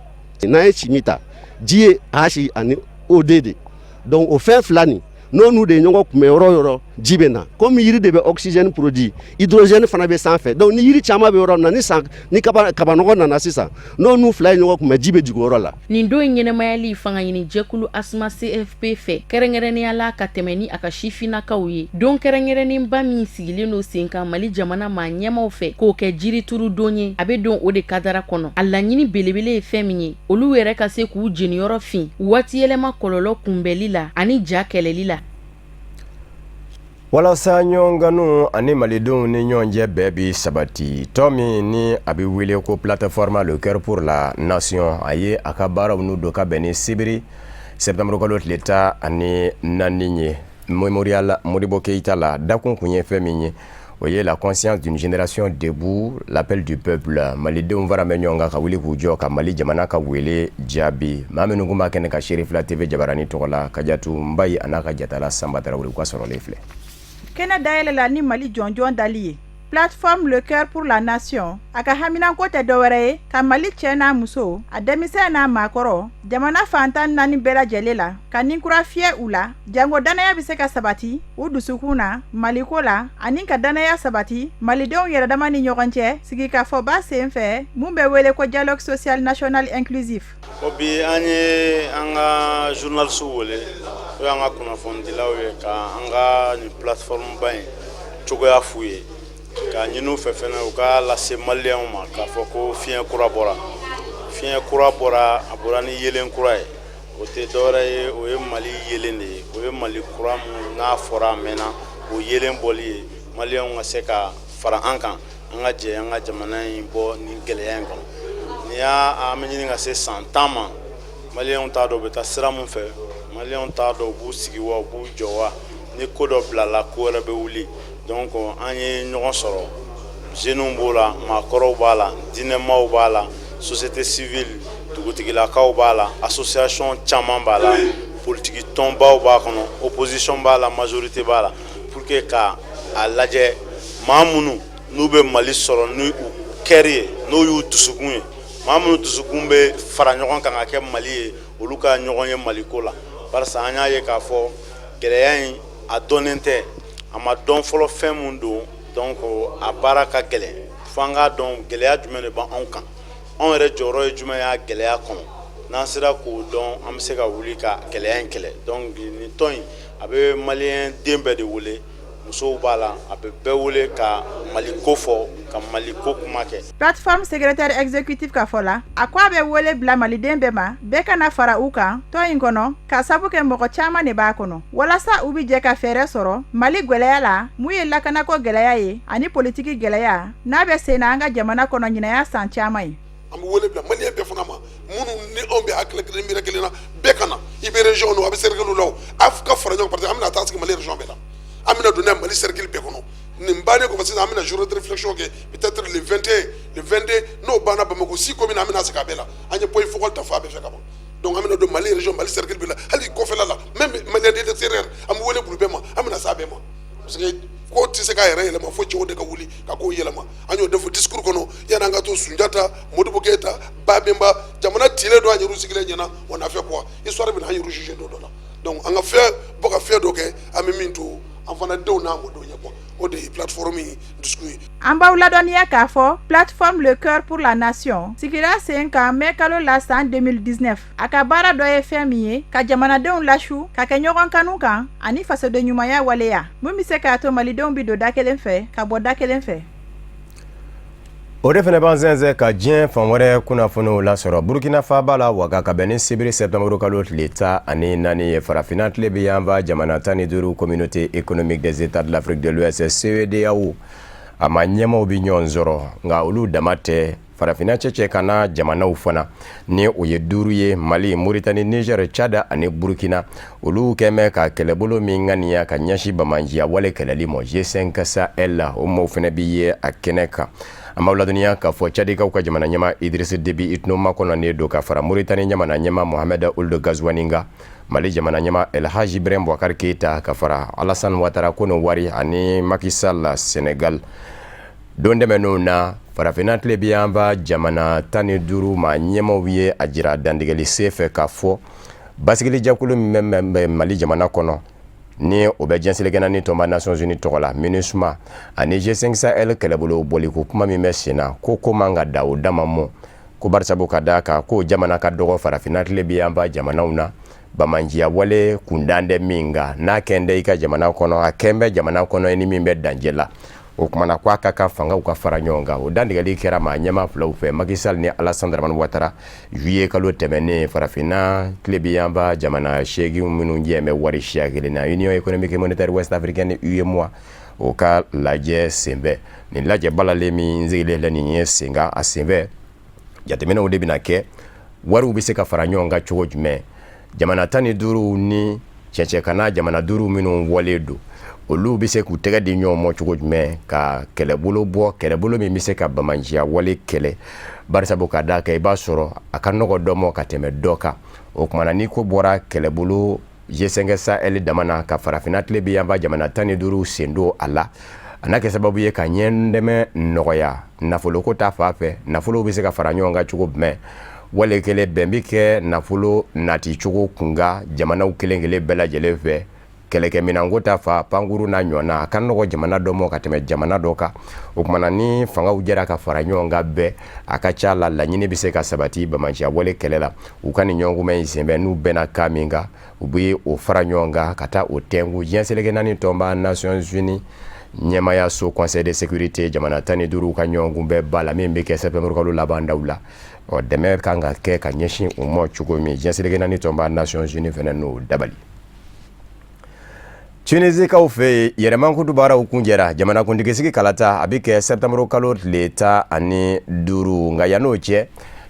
N'an ye chimie ta, ji ye H ani O2 de. Donc o fɛn fila nin, n'o n'u de ye ɲɔgɔn kunbɛn yɔrɔ o yɔrɔ, ji bɛ na. Komi yiri de bɛ oxygène produit, hydrogène fana bɛ sanfɛ. Donc ni yiri caman bɛ yɔrɔ min na, ni san ni kaba kabanɔgɔ nana sisan, n'o n'u fila ye ɲɔgɔn kunbɛn, ji bɛ jigin o yɔrɔ la. Nin don in ɲɛnɛmayali fanga ɲini jɛkulu ASMA CFP fɛ, kɛrɛnkɛrɛnnenya la ka tɛmɛ ni a ka sifinnakaw ye, don kɛrɛnkɛrɛnnenba min sigilen don sen kan Mali jamana maa ɲɛmaw fɛ k'o kɛ jirituru don ye, a bɛ don o de kadara kɔnɔ. A laɲini belebele ye fɛn min ye, olu yɛrɛ ka se k'u jeniyɔrɔ fin waati yɛlɛma kɔlɔlɔ kunbɛli la ani ja kɛlɛli la. Walasa ɲɔgɔn ani malidenw ni ɲɔgɔn cɛ bɛɛ bɛ sabati, tɔn min ni a bɛ wele ko Plateforme Le Cœur pour la Nation, a ye a ka baaraw n'u don ka bɛn ni sibiri septembre kalo tile 14 ye Mémorial Modibo Keyita la. Dakun kun ye fɛn min ye, o ye la conscience d'une génération debout, l'appel du peuple. Malidenw fara bɛ ɲɔgɔn kan ka wuli k'u jɔ ka Mali jamana ka wele jaabi. Maa minnu tun b'a kɛnɛ ka Serifila TV jabarani tɔgɔ la, Kajatu Nbayi a n'a ka jatala Sanba Tarawele, u ka sɔrɔlen filɛ. Kɛnɛ dayɛlɛla ni Mali jɔnjɔn dali ye. Plateforme Le Cœur pour la Nation, a ka haminanko tɛ dɔwɛrɛ ye ka Mali cɛ n'a muso, a denmisɛn n'a maakɔrɔ, jamana fan 14 bɛɛ lajɛlen la, ka ninkura fiyɛ u la, jango dannaya bɛ se ka sabati u dusukun na Maliko la, ani ka dannaya sabati malidenw yɛrɛdama ni ɲɔgɔn cɛ sigikafɔba sen fɛ mun bɛ wele ko dialogue social national inclusif. O bi, an ye an ka journalistes wele, o y'an ka kunnafonidilaw ye, ka an ka nin plateforme ba in cogoya f'u ye, k'a ɲini u fɛ fɛnɛ u k'a lase maliyɛnw ma k'a fɔ ko fiɲɛ kura bɔra, fiɲɛ kura bɔra, a bɔra ni yelen kura ye. O tɛ dɔwɛrɛ ye, o ye Mali yelen de ye. O ye Mali kura mun n'a fɔra a mɛnna, o yelen bɔli ye, maliyɛnw ka se ka fara an kan, an ka jɛ an ka jamana in bɔ nin gɛlɛya in kɔnɔ. N'i y'a an bɛ ɲini ka se san 10 ma, maliyɛnw t'a dɔn u bɛ taa sira mun fɛ, maliyɛnw t'a dɔn u b'u sigi wa, u b'u jɔ wa. Ni ko dɔ bilala, ko wɛrɛ bɛ wuli. Donc an ye ɲɔgɔn sɔrɔ, jeunes b'o la, maakɔrɔw b'a la, diinɛmaw b'a la, société civile, dugutigilakaw b'a la, association caman b'a la, politiki tɔnbaw b'a kɔnɔ, opposition b'a la, majorité b'a la, pour que ka a lajɛ maa minnu n'u bɛ Mali sɔrɔ ni u cœur ye, n'o y'u dusukun ye, maa minnu dusukun bɛ fara ɲɔgɔn kan ka kɛ Mali ye, olu ka ɲɔgɔn ye Maliko la. Barisa an y'a ye k'a fɔ gɛlɛya in, a dɔnnen tɛ, a ma dɔn fɔlɔ fɛn mun don. Donc a baara ka gɛlɛn, fo an k'a dɔn gɛlɛya jumɛn de b'anw kan, anw yɛrɛ jɔyɔrɔ ye jumɛn y'a gɛlɛya kɔnɔ. N'an sera k'o dɔn, an bɛ se ka wuli ka gɛlɛya in kɛlɛ. Donc nin tɔn in, a bɛ maliyɛn den bɛɛ de wele, musow b'a la, a bɛ bɛɛ wele ka Mali ko fɔ, ka Mali ko kuma kɛ. Plateforme secrétaire exécutif ka fɔ la, a ko a bɛ wele bila maliden bɛɛ ma, bɛɛ kana fara u kan tɔn in kɔnɔ, ka sabu kɛ mɔgɔ caman de b'a kɔnɔ, walasa u bɛ jɛ ka fɛɛrɛ sɔrɔ Mali gwɛlɛya la, mun ye lakanako gɛlɛya ye ani politiki gɛlɛya n'a bɛ sen na an ka jamana kɔnɔ ɲinaya san caman ye. An bɛ wele bila maliyɛn bɛɛ fana ma, minnu ni anw bɛ hakili kelen, miiri kelen na, bɛɛ ka na. I bɛ région na, a bɛ cercle la, a ka fara ɲɔgɔn kan, parce que an bɛna taa sigi Mali région bɛɛ la, an bɛna don n'a ye Mali cercle bɛɛ kɔnɔ. Nin bannen kɔfɛ sisan, an bɛna journée de réflexion kɛ, peut-être le 21, le 22. N'o banna, Bamakɔ six communes, an bɛna sigi a bɛɛ la. An ye point focal ta fan bɛɛ fɛ ka ban. Donc an bɛna don Mali région, Mali cercle bɛɛ la, hali kɔfɛla la, même maliyɛn de l'extérieur, an bɛ wele bila bɛɛ ma, an bɛna s'a bɛɛ ma, parce que ko tɛ se k'a yɛrɛ yɛlɛma fo cɛw de ka wuli ka kow yɛlɛma. An y'o de fɔ discours kɔnɔ. Yanni an ka to Sunjata, Modibo Keyita, Babemba, jamana tilen don, an yɛrɛ sigilen ɲɛna, on a fait quoi? Histoire bɛna an yɛrɛ juger don dɔ la. Donc an ka fɛn bɔ ka fɛn dɔ kɛ, an bɛ min to an fana denw n'an mɔdenw ye quoi. O de ye plateforme in discours ye. An b'aw ladɔnniya k'a fɔ Plateforme Le Cœur pour la Nation sigira sen kan mai kalo la san 2019. A ka baara dɔ ye fɛn min ye, ka jamanadenw lasu ka kɛ ɲɔgɔn kanu kan ani fasoden ɲumanya waleya, mun bɛ se k'a to malidenw bɛ don da kelen fɛ ka bɔ da kelen fɛ. O de fana b'an sɛnsɛn ka diɲɛ fan wɛrɛ kunnafoniw lasɔrɔ. Burukina faaba la Waga, ka bɛn ni sibiri sɛtanburu kalo tile 14 ye, farafinna tilebin yanfan jamana 15, Communauté économique des États de l'Afrique de l'Ouest, CEDEAO, a maa ɲɛmaaw bɛ ɲɔgɔn sɔrɔ. Nka olu dama tɛ, farafinna cɛcɛ ka na jamanaw fana ni o ye duuru ye, Mali, Moritani, Niger, Tchad ani Burukina, olu kɛn bɛ ka kɛlɛbolo min ŋaniya ka ɲɛsin banbaanciya wale kɛlɛli ma, G5 Sahel la, o maaw fana bɛ ye a kɛnɛ kan. An b'aw ladɔnniya k'a fɔ Tchadikaw ka jamana ɲɛmaa Idriss Déby Itno makɔnɔnen don ka fara Moritani jamana ɲɛmaa Mohamed Ould Ghazouani kan, Mali jamana ɲɛmaa El Hadji Ibrahim Boubacar Keita, ka fara Alassane Ouattara Kɔnɔwari ani Macky Sall Sénégal. Don tɛmɛnenw na, farafinna tilebinyanfan jamana 15 maa ɲɛmaaw ye a jira dantigɛli sen fɛ k'a fɔ basigilijɛkulu min bɛ Mali jamana kɔnɔ, ni o bɛ diɲɛ seleke naani tɔnba Nations Unies tɔgɔ la, MINUSMA, ani G5 Sahel kɛlɛbolo bɔliko kuma min bɛ sen na, ko man ka da o dama mɔ, ko barisabu ka d'a kan ko jamana ka dɔgɔ farafinna tilebinyanfan jamanaw na, banbaanciya wale kundan tɛ min kan, n'a kɛn tɛ i ka jamana kɔnɔ, a kɛn bɛ jamana kɔnɔ i ni min bɛ dancɛ la. O kuma na, ko a ka kan fangaw ka fara ɲɔgɔn kan. O dantigɛli kɛra maa ɲɛmaa filaw fɛ, Macky Sall ni Alassane Dramane Ouattara, juillet kalo tɛmɛnen, farafinna tilebinyanfan jamana 8 minnu jɛ bɛ wari siya kelen na, Union économique et monétaire ouest africaine, UEMOA, o ka lajɛ senfɛ. Nin lajɛ balalen min sigilen filɛ nin ye sen kan, a senfɛ jateminɛw de bɛna kɛ, wariw bɛ se ka fara ɲɔgɔn kan cogo jumɛn, jamana 15 ni cɛcɛkana jamana duuru minnu walen don, olu bɛ se k'u tɛgɛ di ɲɔgɔn ma cogo jumɛn ka kɛlɛbolo bɔ, kɛlɛbolo min bɛ se ka banbaanciya wale kɛlɛ, barisabu ka d'a kan i b'a sɔrɔ a ka nɔgɔ dɔ ma ka tɛmɛ dɔ kan. O kuma na, ni ko bɔra kɛlɛbolo G5 Sahel dama na, ka farafinna tilebinyanfan jamana 15 sen don a la, a n'a kɛ sababu ye ka ɲɛ dɛmɛ nɔgɔya nafoloko ta fan fɛ, nafolow bɛ se ka fara ɲɔgɔn kan cogo jumɛn, wale kelen bɛn bɛ kɛ nafolo nati cogo kunkan jamanaw kelen kelen bɛɛ lajɛlen fɛ. Kɛlɛkɛminɛnko ta fan, pankuru n'a ɲɔgɔnna, a ka nɔgɔ jamana dɔ ma ka tɛmɛ jamana dɔ kan. O kuma na, ni fangaw jɛra ka fara ɲɔgɔn kan bɛɛ, a ka ca la laɲini bɛ se ka sabati banbaanciya wale kɛlɛ la. U ka nin ɲɔgɔnkunbɛn in senfɛ, n'u bɛnna kan min kan, u bɛ o fara ɲɔgɔn kan ka taa o tɛnku diɲɛ seleke naani tɔnba Nations Unies ɲɛmaayaso, Conseil de sécurité, jamana 15 ka ɲɔgɔnkunbɛn ba la min bɛ kɛ septembre kalo laban daw la. Ɔ, dɛmɛ kan ka kɛ ka ɲɛsin u ma cogo min, diɲɛ seleke naani tɔnba Nations Unies fana n'o dabali. Tunisikaw fɛ yen, yɛrɛmankutu baaraw kuncɛra. Jamanakuntigisigi kalata, a bɛ kɛ septembre kalo tile 15. Nka yann'o cɛ,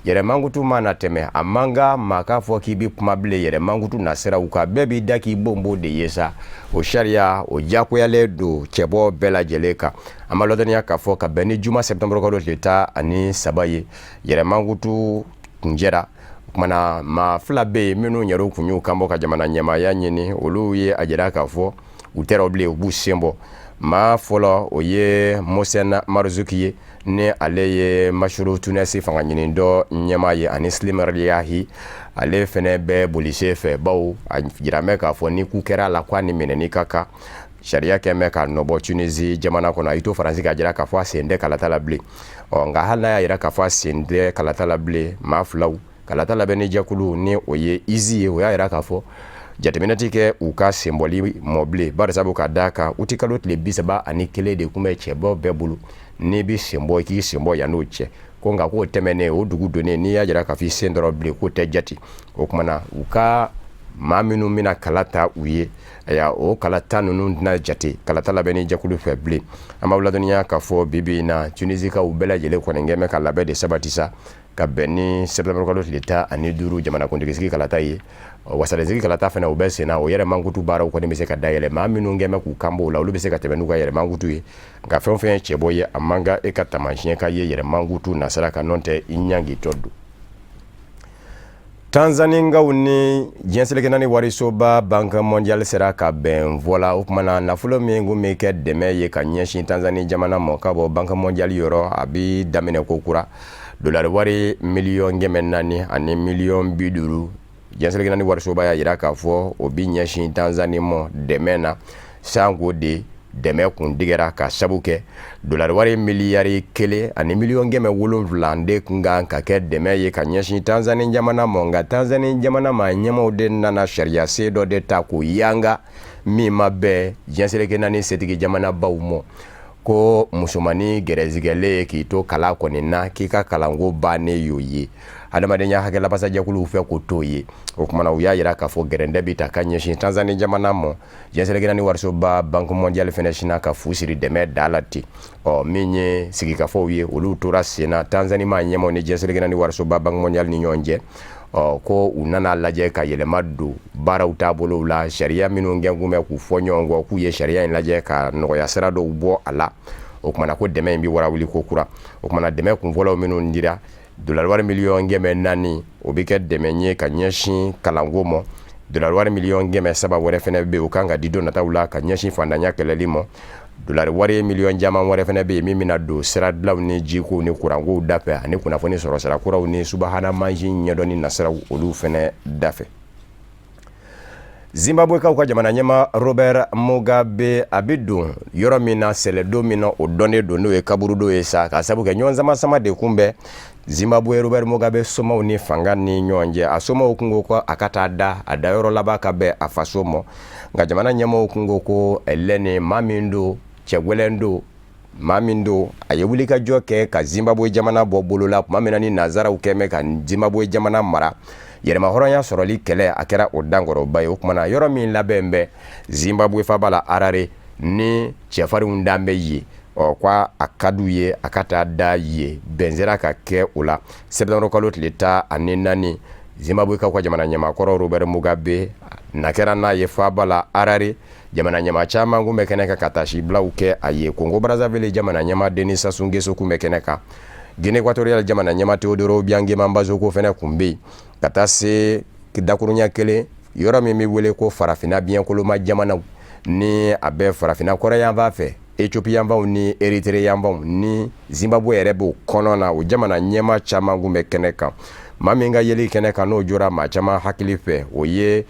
yɛrɛmankutu mana tɛmɛ, a man kan maa k'a fɔ k'i bɛ kuma bilen yɛrɛmankutu nasiraw kan. Bɛɛ b'i da k'i bonbon de ye sa. O sariya o diyagoyalen don cɛbɔ bɛɛ lajɛlen kan. An b'a ladɔnniya k'a fɔ ka bɛn ni juma septembre kalo tile 13 ye, yɛrɛmankutu kuncɛra. O kuma na, maa fila bɛ yen minnu yɛrɛ kun y'u kanbɔ ka jamana ɲɛmaaya ɲini, olu ye a jira k'a fɔ u tɛ bilen, u b'u sen bɔ. Maa fɔlɔ, o ye Moncef Marzouki ye, ni ale ye Mashrou Tounes fanga ɲini dɔ ɲɛmaa ye, ani Slim Riahi, ale fɛnɛ bɛ bolisen fɛ, bawo a jira bɛ k'a fɔ ni ku kɛra a la, k'a ni minɛni ka kan, sariya kɛn bɛ ka nɔbɔ Tunisie jamana kɔnɔ. A y'i to Faransi k'a jira k'a fɔ a sen tɛ kalata la bilen. Ɔ, nka hali n'a y'a jira k'a fɔ a sen tɛ kalata la bilen, maa filaw kalata labɛnni jɛkulu, ni o ye ISI ye, o y'a jira k'a fɔ jateminɛ tɛ kɛ u ka senbɔli mɔ bilen, barisabu ka d'a kan uti kalo tile 31 de tun bɛ cɛbɔ bɛɛ bolo, n'i bɛ senbɔ, i k'i senbɔ yann'o cɛ. Ko nka k'o tɛmɛnen, o dugu donnen, n'i y'a jira k'a fɔ i sen dɔrɔn bilen, k'o tɛ jate. O kuma na, u ka maa minnu bɛna kala ta u ye, ayiwa, o kalata ninnu tɛna jate kalata labɛnni jɛkulu fɛ bilen. An b'aw ladɔnniya k'a fɔ bi bi in na, Tunisikaw bɛɛ lajɛlen kɔni kɛn bɛ ka labɛn de sabati sa ka bɛn ni septembre kalo tile 15 jamanakuntigisigi kalata ye. Wasadensigi kalata fana, o bɛ sen na. O yɛrɛ mankutu baaraw kɔni bɛ se ka dayɛlɛ. Maa minnu kɛn bɛ k'u kan bɔ o la, olu bɛ se ka tɛmɛ n'u ka yɛrɛ mankutu ye. Nka fɛn o fɛn ye cɛbɔ ye, a man kan e ka taamasiyɛn ka ye yɛrɛ mankutu nasira kan, n'o tɛ i ɲangitɔ don. Tanzanikaw ni diɲɛ seleke naani warisoba Banque mondiale sera ka bɛn fɔ la. O kuma na, nafolo min kun bɛ kɛ dɛmɛ ye ka ɲɛsin Tanzani jamana ma ka bɔ Banque mondiale yɔrɔ, a bɛ daminɛ ko kura, dolari wari 400 miliyɔn ani 50 miliyɔn. Diɲɛ seleke naani warisoba y'a jira k'a fɔ o bɛ ɲɛsin Tanzani ma dɛmɛ na, sanko de dɛmɛ kun tigɛra ka sabu kɛ dolari wari 1 700 miliyɔn de kun kan ka kɛ dɛmɛ ye ka ɲɛsin Tanzani jamana ma. Nka Tanzani jamana maa ɲɛmaaw de nana sariya sen dɔ de ta k'o yanga min ma bɛn diɲɛ seleke naani setigi jamanabaw ma. Ko musomannin gɛrɛsigɛlen ye k'i to kalan kɔni na, k'i ka kalanko bannen y'o ye, adamadenya hakɛ labasajɛkuluw fɛ k'o t'o ye. O kumana u y'a yira k'a fɔ gɛrɛndɛ bi ta ka ɲɛsin Tanzanie jamana ma. Diɲɛ seleke naani warisoba Banque mondiale fɛnɛ sinna ka fu siri dɛmɛ da la ten. Ɔ, min ye sigikafɔw ye, olu tora sen na Tanzanie maa ɲɛmaw ni diɲɛ seleke naani warisoba Banque mondiale ni ɲɔgɔn cɛ. Ɔ, ko u nana lajɛ ka yɛlɛma don baaraw taabolow la, sariya minnu kɛkun bɛ k'u fɔ ɲɔgɔn kɔ, k'u ye sariya in lajɛ ka nɔgɔya sira dɔw bɔ a la. O kumana ko dɛmɛ in bɛ warawuli ko kura. O kumana dɛmɛ kunfɔlɔw minnu dira, dolari wari miliyɔn 400, o bɛ kɛ dɛmɛ ye ka ɲɛsin kalanko ma. Dolari wari miliyɔn 300 wɛrɛ fɛnɛ bɛ yen, o kan ka di don nataw la ka ɲɛsin fantanya kɛlɛli ma. Dolari wari miliyɔn caman wɛrɛ fɛnɛ bɛ yen min bɛna don sira dilanw ni jikow ni kurankow dafɛ, ani kunnafoni sɔrɔ sira kuraw ni subahana mansin ɲɛdɔnni nasiraw, olu fɛnɛ dafɛ. Zimbabwekaw ka jamana ɲɛmaa Robert Mugabe, a bɛ don yɔrɔ min na sɛlɛdon min na, o dɔnnen don, n'o ye kaburudo ye sa, ka sabu kɛ ɲɔgɔn sama sama de kun bɛ Zimbabwe Robert Mugabe somaw ni fanga ni ɲɔgɔn cɛ. A somaw kun ko ko a ka taa da a dayɔrɔ laban ka bɛn a faso ma, nka jamana ɲɛmɔgɔw kun ko ko lɛni maa min don, cɛ gɛlɛn don, maa min don, a ye wulikajɔ kɛ ka Zimbabwe jamana bɔ bolo la tuma min na ni nanzaraw kɛn bɛ ka Zimbabwe jamana mara. Yɛrɛmahɔrɔnya sɔrɔli kɛlɛ, a kɛra o dankɔrɔba ye. O tuma na yɔrɔ min labɛn bɛ Zimbabwe faaba la Harare ni cɛfarinw dan bɛ yen, ɔ, ko a ka d'u ye a ka taa da yen. Bɛn sera ka kɛ o la sɛtanburu kalo tile 14. Zimbabwekaw ka jamana ɲɛmaakɔrɔ Robert Mugabe na kɛra n'a ye faaba la Harare. Jamana ɲɛmaa caman kun bɛ kɛnɛ kan ka taasibilaw kɛ a ye. Kongo Brazzaville jamana ɲɛmaa Denis Sassou Nguesso kun bɛ kɛnɛ kan. Guinée équatoriale jamana ɲɛmaa Teodoro Obiang Nguema Mbasogo fɛnɛ kun bɛ yen, ka taa se dakurunya kelen yɔrɔ min bɛ wele ko farafinna biɲɛkoloma jamanaw, ni a bɛ farafinna kɔrɔyanfan fɛ, Ethiopie yanfanw ni Érythrée yanfanw ni Zimbabwe yɛrɛ b'o kɔnɔ na, o jamana ɲɛmaa caman kun bɛ kɛnɛ kan. Maa min ka yeli kɛnɛ kan, n'o jɔra maa caman hakili fɛ, o ye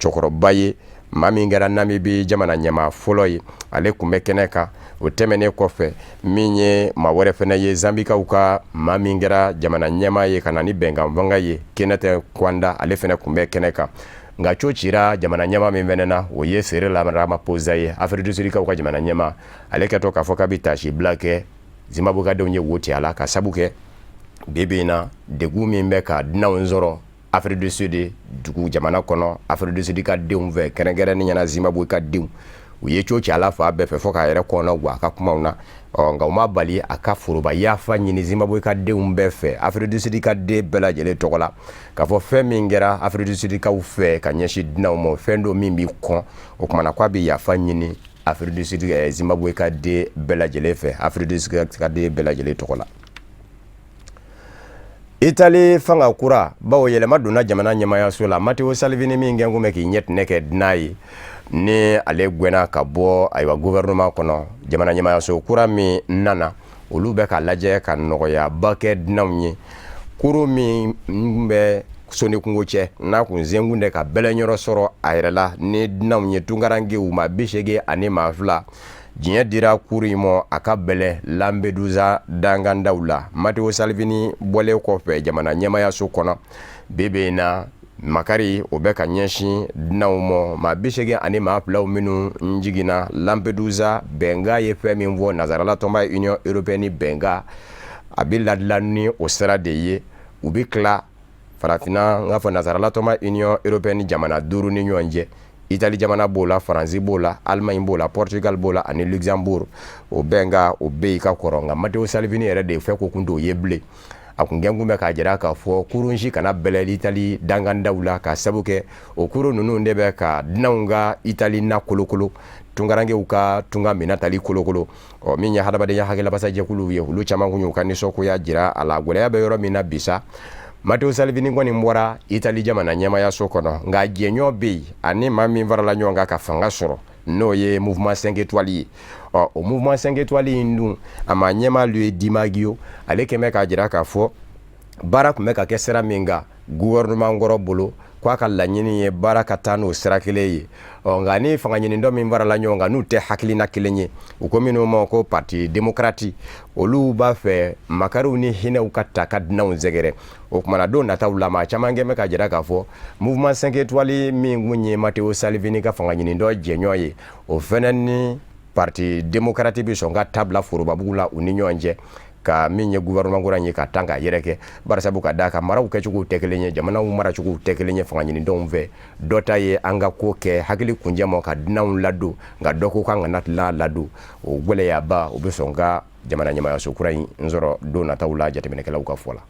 cɛkɔrɔba ye, maa min kɛra Namibi jamana ɲɛmaa fɔlɔ ye, ale kun bɛ kɛnɛ kan. O tɛmɛnen kɔfɛ, min ye maa wɛrɛ fɛnɛ ye, Zambikaw ka maa min kɛra jamana ɲɛmaa ye ka na ni bɛnkan fanga ye, Kenneth Kaunda, ale fɛnɛ kun bɛ kɛnɛ kan. Nka co cira jamana ɲɛmaa min fɛnɛ na, o ye Cyril Ramaphosa ye, Afrique du Sud kaw ka jamana ɲɛmaa. Ale kɛtɔ k'a fɔ k'a bɛ taasibila kɛ Zimbabwe ka denw ye wo ci a la, ka sabu kɛ bi bi in na degun min bɛ ka dunanw sɔrɔ Afrique du Sud dugu jamana kɔnɔ, Afrique du Sud ka denw fɛ, kɛrɛnkɛrɛnnenya na Zimbabwe ka denw, u ye co ci a la fan bɛɛ fɛ fo k'a yɛrɛ kɔnɔ gan a ka kumaw na. Ɔ, nka u ma bali a ka foroba yafa ɲini Zimbabwe ka denw bɛɛ fɛ, Afrique du Sud ka den bɛɛ lajɛlen tɔgɔ la, k'a fɔ fɛn min kɛra Afrique du Sud kaw fɛ ka ɲɛsin dunanw ma, fɛn don min b'i kɔn. O kumana k'a bɛ yafa ɲini Afrique du Sud, Zimbabwe ka den bɛɛ lajɛlen fɛ, Afrique du Sud ka den bɛɛ lajɛlen tɔgɔ la. Itali fanga kura, bawo yɛlɛma donna jamana ɲɛmayaso la. Matteo Salvini min kɛn kun bɛ k'i ɲɛ tɛnɛ kɛ dunan ye, ni ale gwɛnna ka bɔ ayiwa gouvernement kɔnɔ, jamana ɲɛmayaso kura min nana, olu bɛ ka lajɛ ka nɔgɔyaba kɛ dunanw ye. Kurun min bɛ soni kungo cɛ, n'a kun senkun tɛ ka bɛlɛnyɔrɔ sɔrɔ a yɛrɛ la ni dunanw ye, tunkarankew maa 82, diɲɛ dira kurun in ma a ka bɛlɛn Lampedusa dangandaw la. Matteo Salvini bɔlen kɔfɛ jamana ɲɛmayaso kɔnɔ, bi bi in na makari o bɛ ka ɲɛsin dunanw ma. Maa 82 minnu jiginna Lampedusa, bɛnkan ye fɛn min fɔ, nansarala tɔnba Union européenne bɛnkan, a bɛ ladilan ni o sira de ye. U bɛ tila farafinna, n k'a fɔ nansarala tɔnba Union européenne jamana duuru ni ɲɔgɔn cɛ. Itali jamana b'o la, Faransi b'o la, Allemagne b'o la, Portugal b'o la ani Luxembourg. O bɛnkan o bɛ yen ka kɔrɔ, nka Matteo Salvini yɛrɛ de fɛ ko kun t'o ye bilen. A kun kɛn kun bɛ k'a jira k'a fɔ kurun si kana bɛlɛ Itali dangandaw la, ka sabu kɛ o kurun ninnu de bɛ ka dunanw ka Itali na kolokolo, tunkarankew ka tunga minɛn tali kolokolo. Ɔ, min ye hadamadenya hakɛ labasajɛkuluw ye, olu caman kun y'u ka nisɔngoya jira a la. Gɛlɛya bɛ yɔrɔ min na bi sa, Matteo Salvini kɔni bɔra Itali jamana ɲɛmayaso kɔnɔ, nka jɛɲɔgɔn bɛ yen ani maa min farala ɲɔgɔn kan ka fanga sɔrɔ, n'o ye Mouvement 5 étoiles ye. Ɔ, o Mouvement 5 étoiles in dun, a maa ɲɛmaa Luigi Di Maio, ale kɛn bɛ k'a jira k'a fɔ baara tun bɛ ka kɛ sira min kan gouvernement kɔrɔ bolo, k'a ka laɲini ye baara ka taa n'o sira kelen ye. Ɔ, nka ni fanga ɲinitɔ min farala ɲɔgɔn kan, n'u tɛ hakilina kelen ye, u ko minnu ma ko Parti démocrate, olu b'a fɛ makariw ni hinɛw ka ta ka dunanw sɛgɛrɛ. O kumana don nataw la, maa caman kɛn bɛ ka jira k'a fɔ Mouvement 5 étoiles min kun ye Matteo Salvini ka fanga ɲinitɔ jɛɲɔgɔn ye, o fɛnɛ ni Parti démocrate bɛ sɔn ka ta bila forobabugu la u ni ɲɔgɔn cɛ, ka min ye gouvernement kura ye ka tan k'a yɛrɛ kɛ, barisabu ka d'a kan maraw kɛcogow tɛ kelen ye, jamanaw maracogow tɛ kelen ye. Fanga ɲinidɔnw fɛ, dɔ ta ye an ka ko kɛ hakili kunjɛ ma ka dunanw ladon, nka dɔ ko k'an kana tila ladon. O gɛlɛyaba o bɛ sɔn ka jamana ɲɛmayaso kura in sɔrɔ don nataw la, jateminɛkɛlaw ka fɔ la.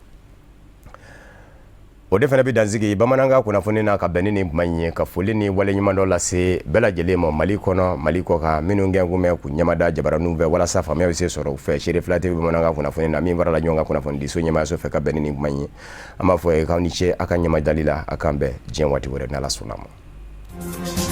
O de fana bɛ dansigi bamanankan kunnafoni na ka bɛn ni nin kuma in ye, ka foli ni waleɲumandɔn lase bɛɛ lajɛlen ma, Mali kɔnɔ, Mali kɔ kan, minnu kɛ kun bɛ k'u ɲɛmada jabaraninw fɛ walasa faamuya bɛ se sɔrɔ u fɛ. Seere Fila TV bamanankan kunnafoni na, min farala ɲɔgɔn kan kunnafonidiso ɲɛmayaso fɛ ka bɛn ni nin kuma in ye, an b'a fɔ ye k'aw ni ce aw ka ɲɛmadali la. A k'an bɛn diɲɛ waati wɛrɛ, n'Ala sɔnna a ma.